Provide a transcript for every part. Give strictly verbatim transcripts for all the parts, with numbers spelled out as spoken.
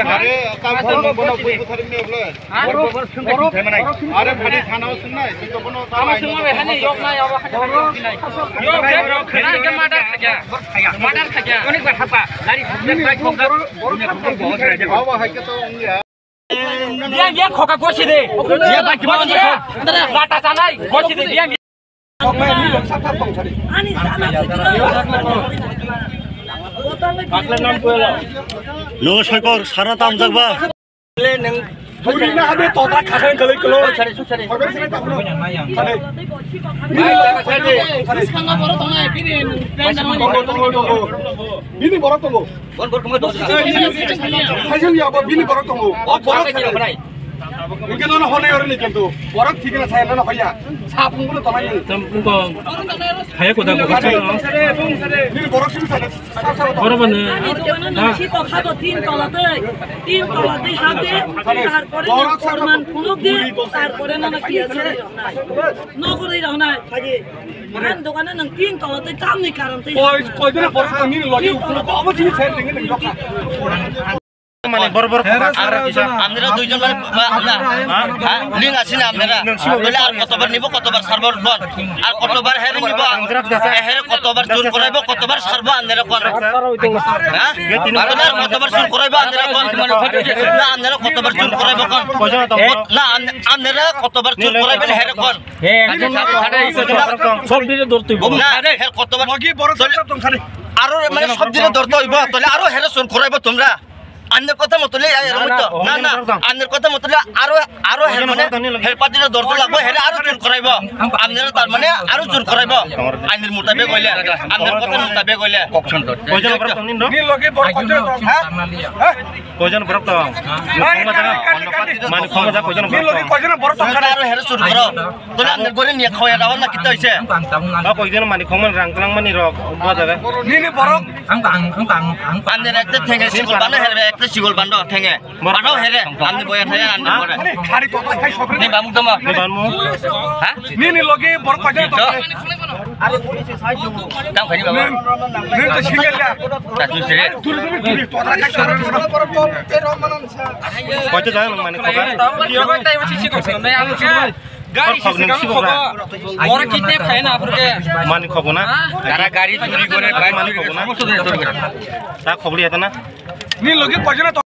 Are, kamu bono bui butharimne bole. Are, phadi thana o swngnai, sito bono. Thana o swngnai, hani yok nai, yok nai. Yok, yok, yok, khana ke murder khakya. Murder khakya. Onek bar hapa. Lari khakya, bike khakya. Baba, hai ke to ongya. Dia, dia khoka gosi de. Dia bike khakya. Lata chanai, gosi de, dia. Ani sana sujud. Nung soikor sana tam jakba. Turi na habe tota khakan kalai kalo. Bini borok tongo. Bini borok tongo. Thaijwng ya bo bini borok tongo. O borok. Hingke nono honai oro ni kintu. Borok thikna sai nono hoya. Sa phung bono tonai ni. Tam phung ko. Haya ko da ko. Bini borok simi sai. Borok bani. Ani dogano nang si to khabo tin tola tei. Tin tola tei ha de. Tarpore nang forman phunuk de. Tarpore nang ki ase. Nokori rok nai. Ani dogano nang tin tola tei tamni karon tei. Koi, koi dena borok nang ni logi uphuru ko obo simi sai ringi ringi lokha. Mane bor bor. Amnera duijon mane, ba, na. Ha? Ling asina amnera. Bole ar kotobar nibo, kotobar sarbor bon. Ar kotobar here nibo. Here kotobar chur koraibo, kotobar sarbo amnera kon. Ha? Amnera kotobar chur koraibo amnera kon. Na amnera kotobar chur koraibo kon. Na am-, amnera kotobar chur koraibo here kon. Sob dire dortoi bo. Na, here kotobar. Aro mane sob dire dortoi bo. Tole aro here chur koraibo tumra. Anner kotha motole ya, ya, na, na, na, na, anner kotha motole aro, aro her mane, her party no dorto lagbo, here aro chur koraibo. Anner tar mane aro chur koraibo. Anner mutabek hoile, anner kotha mutabek hoile. Koijon borok tong nini? Ni loge borok koijon tong, ha? Koijon borok tong? Mani khoma ja koijon borok tong? Ni loge koijon borok tong? Aro here chur koro. Tole anner gore niya khoya dawa na kita hoise. Ba koijon mani khoma rang klang mani rok, ba jaga. Nini borok Ang ang ang ang ang. Anner ekta thenge sikol bano here, ekta sikol bando thenge. Bano here, anner boya thaya anner bore. Ani khari to khai sokre. Ni bamuk dama. Ni bamuk. Ha? Ni ni loge bor ko jai to. Tam khani baba. Ni to single ya. Ta tu sire. Duri duri duri to khai sokre. Koito jai mani khoka. Tam khani baba tai uchi sikol sokre. Ang Gari si sikang khogo. Oro kidnap khai na apor ke. Mani khogo na? Dara gari churi gore, bike churi gore, somosto de churi gore. Ta khogli eta na? Ni loge koijon to.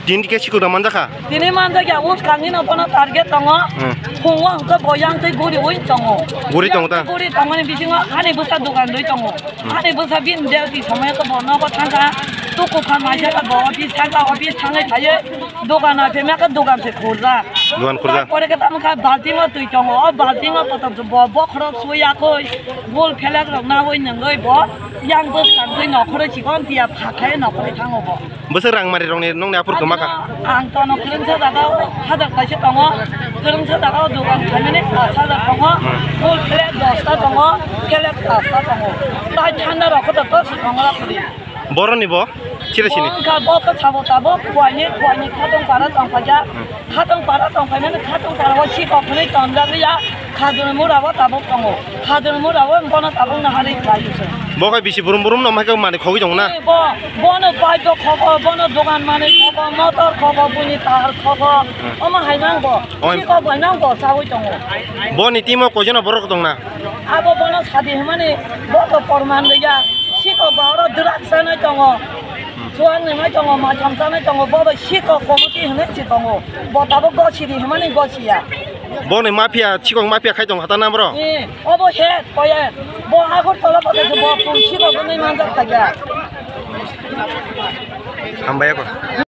Din ke sikura manjakha? Tini manjakya, us kangni no bono target tongo. Hmm. Phungo hwnkhe boyang tei guri ui tongo. Guri tongo ta? Guri tongmani bisingo ani bwsa dogan rwi tongo. Hmm. Ani bwsa bini duty somoi khe bo nogo thangkha. Tuku phan maisakha bo office thangkha, office thangwi phaiwi dogan aphemya khe dogan se khurjak. Dogan khurjak. Pore khe tamo kha baltingo twi tongo, o baltingo kotor bo bokhorok sui yakui, gol phelek rok naui nungui bo yang bwskang twi nokhoroi chikon tiya phakhai nokhoroi thango bo. Bwswk rang mari rokni nongni aphur kwma kha? Ang tono kwrwngsa jaga o hajar kaisa tongo, kwrwngsa jaga o dogan khainani pash hajar tongo, gol phelek dosta tongo, kelek pasta tongo. Tai thanda rok kotor kotor si tongo rok. Boroni bo? Chire sini? Bo wngkha bo khe sabo tabuk, kuaini, kuaini khatong para tong phaikha. Hmm. Khatong para tong phaimani khatong para o sikok hwnwi tonjak ya. Khajur mura o tabuk tongo. Khajur mura o bono tabuk no harwi khlai se. Bo khai bisi burum burum no mai khe mani khogwi tongo na? Eh, bo, bono pai to khogo, bono dogan mani khogo, motor khogo, buni tahar khogo. Hmm. Omo hai nang bo. Oi. Sikok bai nang bo sawi tongo. Boni timo koijono borok tong na? Abo bono sadi hwnmani, bo to porman liya. Sikok ba oro drugs sanai tongo. Chuang nwngnai tongo, maicham chanai tongo, bo bai sikok committee hwnwi si tongo. Bo tabuk gosidi hwnmani gosiya. Boni mafia, sikok mafia khai tong hata na bro? Eh, obo he, koye. Bo Agartala bo khe bo pun sikok hwnwi manjak khaikha. Hambai ako.